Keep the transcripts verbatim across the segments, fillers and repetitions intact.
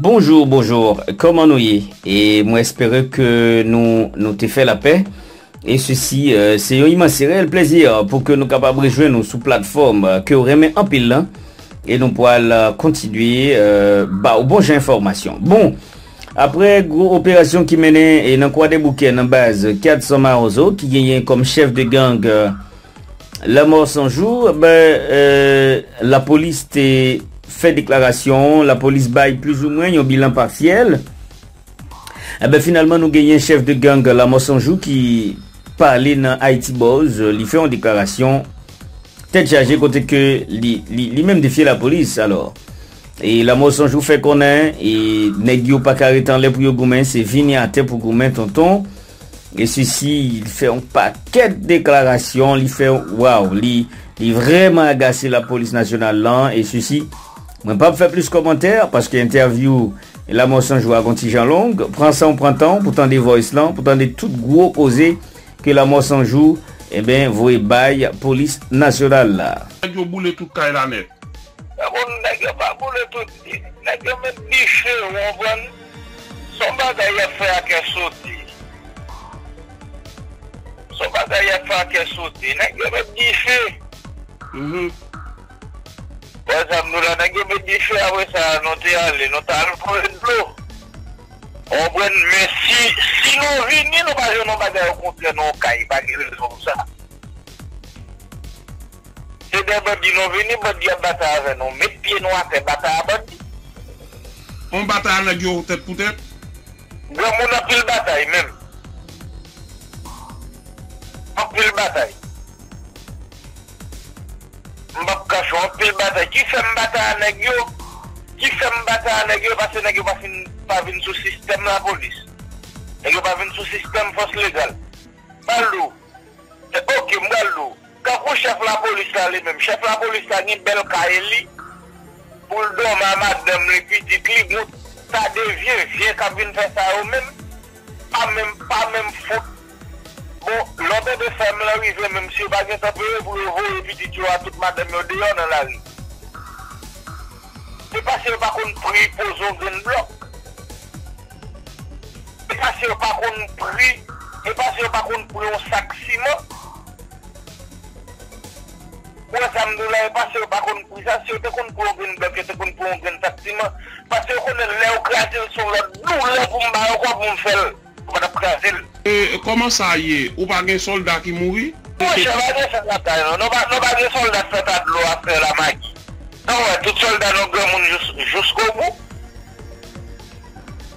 Bonjou, bonjou, kòman nou ye? E mwen espere ke nou, nou te fè lapè. E sesi, euh, se yon imans e reyèl plezi pou ke nou kapab rejwenn nou sou platfòm, euh, ke w renmen anpil lan. E nou pral, euh, kontinye, euh, ba w bon jan enfòmasyon. Bon, apre gwo operasyon ki mennen e nan Kwadèboukè, nan baz Quatre Cents Mawozo, ki genyen kòm chèf de gang, euh, Lanmò San Jou, ben, euh, lapolis te fè deklarasyon, lapolis bay plizoumwen yon bilan pasyèl. Eben, finalman, nou genyen chèf de gang Lanmò San Jou ki pale nan Haiti Buzz, li fè yon deklarasyon tèt chaje kote ke li, li, li menm defye lapolis, alò. E Lanmò San Jou fè konnen, e nèg yo pa ka rete anlè pou yo goumen, se vini atè pou goumen, tonton. E sesi, li fè yon pakèt deklarasyon, li fè, waw, li, li vrèman agase lapolis nasyonal lan, e sesi, mwen p ap fè plis kòmantè, paske entèvyou Lanmò San Jou a gon ti jan long, pran san w pran tan w pou tande voice lan, pou tande tout gwo koze ke Lanmò San Jou, eben, voye bay polis nasyonal la. Nèg yo boule tout kay la nèt. Bon, nèg yo pa boule tout, nèg yo met dife, ou konprann? Se yon bagay y ap fè a kè soti. Se yon bagay y ap fè a kè soti. Nèg yo met dife. Mhm. Wè sa m di w la, nèg yo met dife, apre sa, nou te ale, nou t al voye dlo. Ou konprann? Men si, si nou vini, nou pa jwenn yon bagay, okontrè, nan yon kay, pa gen rezon pou sa. Se de bandi nou vini, bandi ap batay avè nou. Met pye nou atè, batay a bandi. On batay a nèg yo tèt pou tèt. Granmoun anpil batay menm. Anpil batay. M p ap kache w, anpil batay. Ki fè m batay a nèg yo? Ki fè m batay a nèg yo? Paske nèg yo pa fin, pa vin sou sistèm lapolis. Nèg yo pa vin sou sistèm fòs legal. Pral di w. Se oke, m pral di w. Kankou chèf lapolis la li menm. Chèf lapolis la gen bèl kay li pou l dòmi a madanm li, pitit li, bon, sa de vye, vye k ap vin fè sa yo menm, pa menm, pa menm fout. Bon, lè w tande fèm lan rive, menm si yo pa gen tan peye pou yo voye pitit yo a tout madanm yo deyò nan lari. Se paske yo pa konn pri poze yon grenn blòk. E paske yo pa konn pri, e paske yo pa konn pri yon sak siman. Ou wè sa m di w la, e paske yo pa konn pri sa. Si yo te konn pri yon grenn blòk, yo te konn pri yon grenn sak siman. Paske yo konnen lè yo kraze l, se yon lòt doulè pou m ba yo kòb pou m fè l. Ou pa t ap kraze l. E kòman sa ye? Ou pa gen sòlda ki mouri? Monchè, pa gen sa lakay nou. Nou pa, nou pa gen sòlda k fèt a dlo, a fè lamagi. An wè, tout sòlda nou granmoun jous, jouskobou.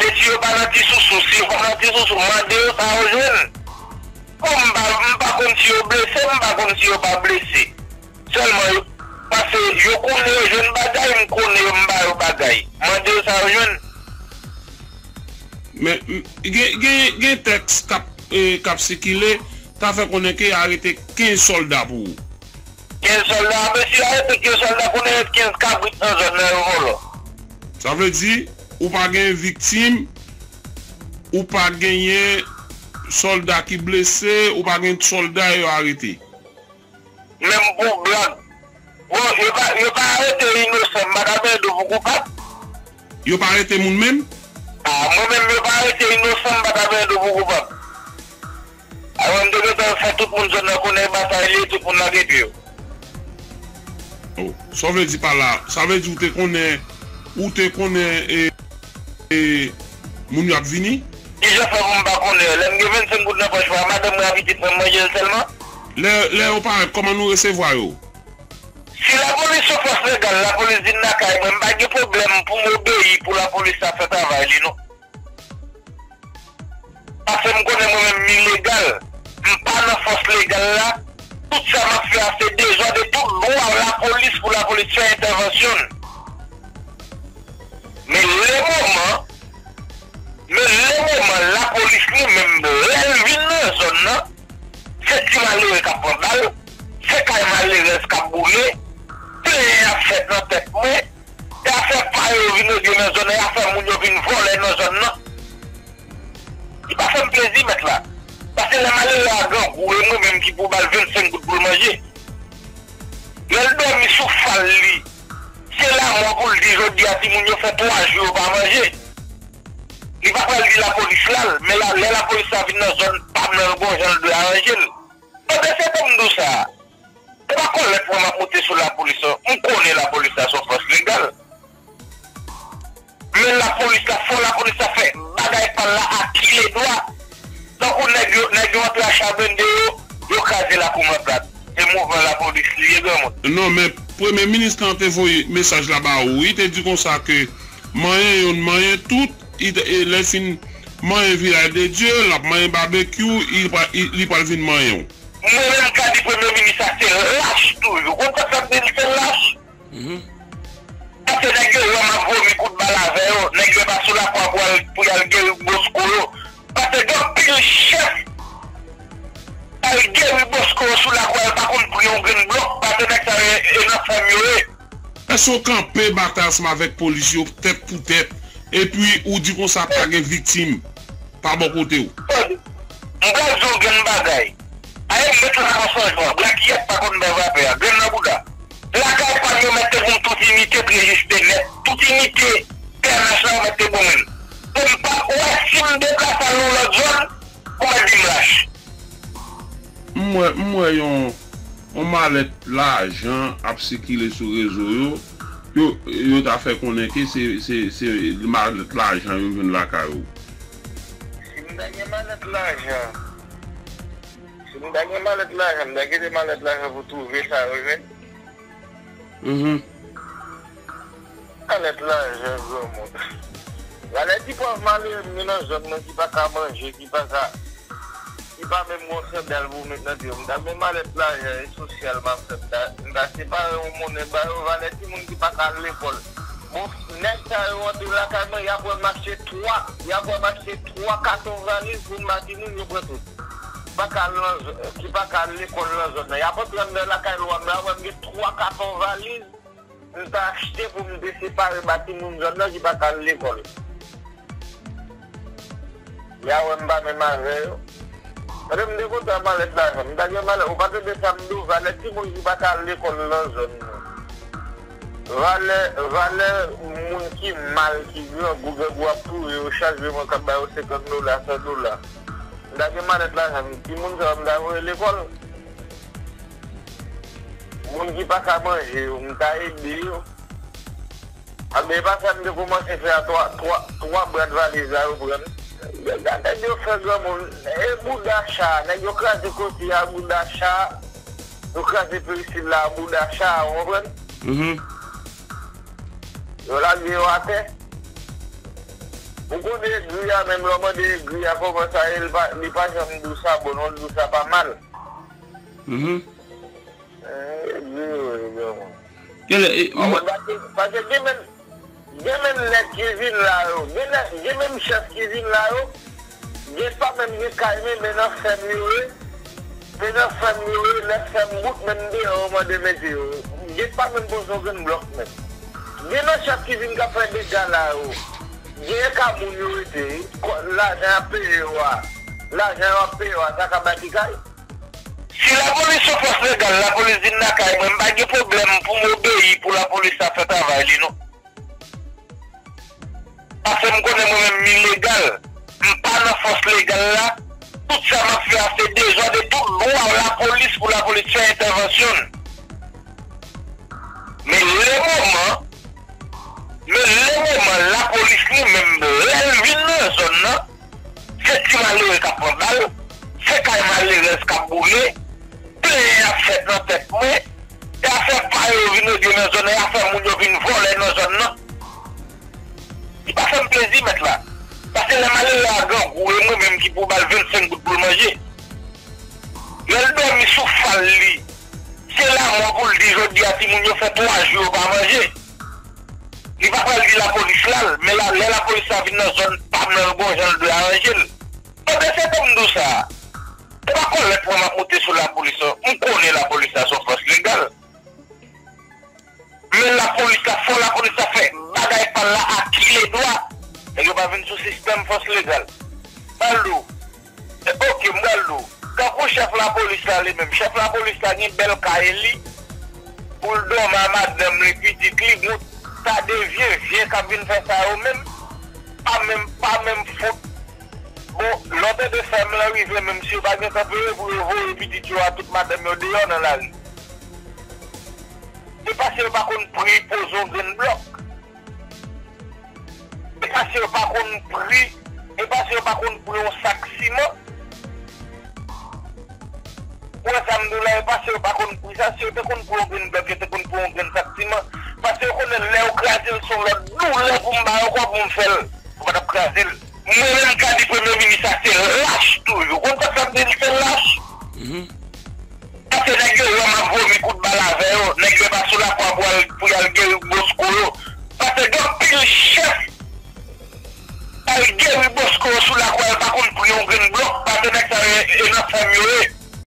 E si yo pa nan ti sousou, si yo pa nan ti sousou, mande yo sa yo jwenn. Bon, m pa, m pa konn si yo blese, m pa konn si yo pa blese. Sèlman, yo, paske yo konnen yo jwenn bagay, m konnen yo, m ba yo bagay. Mande yo sa yo jwenn. Men, m, gen, gen, gen tèks k ap, e, k ap sikile, ta fè konnen ke arete kenz sòlda pou ou. Kenz sòlda, mesye arete kenz sòlda, konnen ret kenz kabrit nan zòn nan, yo vòlò. Sa vle di, ou pa gen viktim, ou pa genyen sòlda ki blese, ou pa gen sòlda yo arete. Menm pou blag. Bon, yo pa, yo pa arete inosan, m pa ka benyen dou pou koupab. Yo pa arete moun menm? A, mwen menm, yo pa arete inosan, m pa ka benyen dou pou koupab. Avan m te gentan fè tout moun zòn nan konnen batay li, tout moun lage pye yo. Oh, sa w vle di pa la? Sa vle di ou te konnen, ou te konnen, e, e, moun yo ap vini? Kijan fè pou m pa konnen? Lè m gen vennsenk goud nan pòch mwen, madanm mwen ak pitit mwen, m manje l sèlman. Lè, lè yo parèt, kòman nou resevwa yo? Si lapolis se fòs legal, lapolis vin lakay mwen, m pa gen pwoblèm pou m obeyi pou lapolis la fè travay li, non. Paske m konnen mwen menm m ilegal. M pa nan fòs legal la. Tout sa m ap fè a se dezòd e tout dwa lapolis pou lapolis fè entèvansyon l. Men lemoman, men lemoman lapolis li menm lè l vin nan zòn nan, se ti malere k ap pran bal, se kay malerèz k ap boule, plenyen ap fèt nan tèt mwen, e afè pa yo vin regle nan zòn nan, e afè moun yo vin vòlè nan zòn nan. Li pa fè m plezi, mèt la. Paske lè malere a grangou, e mwen menm ki pou ba l vennsenk goud pou l manje. Lè l dòmi sou fal li, Se lamò pou l di jodi a timoun yo fè twa jou yo pa manje. Li pa pral di lapolis la l, men la, lè lapolis la vin nan zòn pa m nan, l gon jan l dwe aranje l. Ebyen, se pou m di w sa. Se pa kòlèt mwen m ap moute sou lapolis non. M konnen lapolis la se yon fòs legal. Men lapolis la, fò lapolis la fè bagay pa l la a kilè dwa. Tankou nèg yo, nèg yo antre a cha blende yo, yo kraze lakou mwen plat. Se mouvman lapolis li ye, granmoun. Non, men Premye Minis lan te voye mesaj la ba ou, wi, te di konsa ke manyen youn, manyen tout, i te, e lè fin manyen Vilaj de Dye, l ap manyen babekyou, i pa, i, li pral vin manyen w. Mwen menm ka di Premye Minis la se lach toujou. Ou konn sa k fè m di l se lach? Paske nèg yo wè m ap vomi kout bal avè yo, nèg yo pa sou lakwa pou al, pou y al geri bosko yo. Paske gen anpil chèf al geri bosko yo sou lakwa yo pa konn pri yon grenn blòk, paske nèg sa yo e nan fèm yo ye. Èske w kanpe batay ansanm avèk polis yo tèt pou tèt, epi ou di konsa pa gen viktim pa bò kote w? Tande, m pral di w yon grenn bagay. Aye m met lakòs an jwa, brakiyèt pa konn bay vapè a, grenn nan bouda. Lakay pa m yo mèt te pou m tout inite prejiste nèt, tout inite T N H la yo mèt te pou mwen. E m pa wè si m deplase al nan yon lòt zòn, ou mèt di m lach. M wè, m wè yon, yon malèt lajan ap sikile sou rezo yo. Yo, yo ta fè konnen ke se, se, se malèt lajan yo jwenn lakay ou. Si m ta gen malèt lajan, si m ta gen malèt lajan, m ta kite malèt lajan pou twouve sa yo jwenn. Mhm. Malèt lajan, granmoun. Valè ti pòv malere m gen nan zòn mwen ki pa ka manje, ki pa ka, ki pa menm gon sandal pou met nan pye yo. M ta gen malèt lajan e sosyal m ap fè. M ta, m ta separe yon monnen ba yo, valè timoun ki pa ka al lekòl. Bon, nèg sa yo antre lakay mwen, y ap wè m achte twa, y ap wè m achte twa katon valiz pou m ba timoun yo pran tout. Pa ka al nan zòn, ki pa ka al lekòl nan zòn nan. Y ap antre anndan lakay lwa m la, wè m gen twa katon valiz m ta achte pou m te separe ba timoun zòn nan ki pa ka al lekòl. Y a wè m pa menm avè yo. Paske m te kontan malèt lajan. M ta gen malèt, ou pa tande sa m di w, valè timoun ki pa ka al lekòl nan zòn nan. Valè, valè moun ki mal, ki grangou, grangou ap touye yo chak jou, mwen k ap ba yo senkant dola, san dola. M ta gen malèt lajan, timoun sa yo m ta voye lekòl. Moun ki pa ka manje yo, m ta ede yo. Anben, e pa sa m te kòmanse fè a, twa, twa, twa brad valiz la yo pran. Gade nèg yo fè granmoun, e bouda cha, nèg yo kraze kote a bouda cha, yo kraze perisil la bouda cha, ou konprann? Mhm. Yo lage yo atè. Ou konnen egri a, menm lè w mande egri a kòman sa ye, li pa, li pa janm di w sa bon non, li di w sa pa mal. Mhm. Eh, egri yo ye, granmoun. Genlè, e, mwen, paske, paske gen menm, gen menm nèg ki vin la yo, gen nèg, gen menm chèf ki vin la yo, gen pa menm gen kay, men, men nan fèm yo ye, men nan fèm yo ye, lè fèm bout, menm deyò yo mande mete yo. Gen pa menm poze yon grenn blòk menm. Gen nan chèf ki vin k ap fè dega la yo. Gen ka moun yo rete, kò, lajan y ap peye yo a, lajan yo ap peye yo a, sa ka bay ki kay? Si lapolis se fòs legal, lapolis vin lakay mwen, m pa gen pwoblèm pou m obeyi pou lapolis la fè travay li non. Paske m konnen mwen menm m ilegal, m pa nan fòs legal la, tout sa m ap fè a se dezòd e tout dwa lapolis pou lapolis fè entèvansyon l. Men le moman, men le moman lapolis li menm lè l vin nan zòn nan, se ti malere k ap pran bal, se kay malerèz k ap boule, plenyen ap fèt nan tèt mwen, e afè pa yo vin rete nan zòn nan, e afè moun yo vin vòlè nan zòn nan. Li pa fè m plezi, mèt la. Paske lè malere a grangou, e mwen menm ki pou ba l vennsenk goud pou l manje. Lè l dòmi sou fal li, se lamò pou l di jodi a timoun yo fè twa jou yo pa manje. Li pa pral di lapolis la l, men la, lè lapolis la vin nan zòn pa m nan, l gon jan l dwe aranje l. Ebyen, se pou m di w sa. Se pa kòlèt mwen m ap moute sou lapolis non. M konnen lapolis la se yon fòs legal. Men lapolis la, fò lapolis la fè bagay pa l la a kilè dwa. Nèg yo pa vin sou sistèm fòs legal. Pral di w, e, oke, m pral di w. Tankou chèf lapolis la li menm, chèf lapolis la gen bèl kay li, pou l dòmi a madanm li, pitit li, bon, sa de vye vye k ap vin fè sa yo menm, pa menm, pa menm fout. Bon, lè w tande fè m lan rive, menm si yo pa gen kanpe yo pou yo voye pitit yo a tout madanm yo deyò nan lari. Se paske yo pa konn pri poze yon grenn blòk. E paske yo pa konn pri, e paske yo pa konn pri yon sak siman. Ou wè sa m di w la, e paske yo pa konn pri sa, si yo te konn pri yon grenn blòk, yo te konn pri yon grenn sak siman. Paske yo konnen lè yo kraze l, se yon lòt doulè pou m ba yo kò pou m fè l. Yo pa t ap kraze l. Mwen menm, m ka di premye minis la se lach toujou. Konn sa k ap di l se lach? Paske nèg yo wè m ap vomi kout bal avè yo, nèg yo pa sou lakwa pou al, pou y al geri bosko yo. Paske gen anpil chèf k al geri bosko yo sou lakwa, yo pa konn pri yon grenn blòk, paske nèg sa yo e nan fèm yo ye.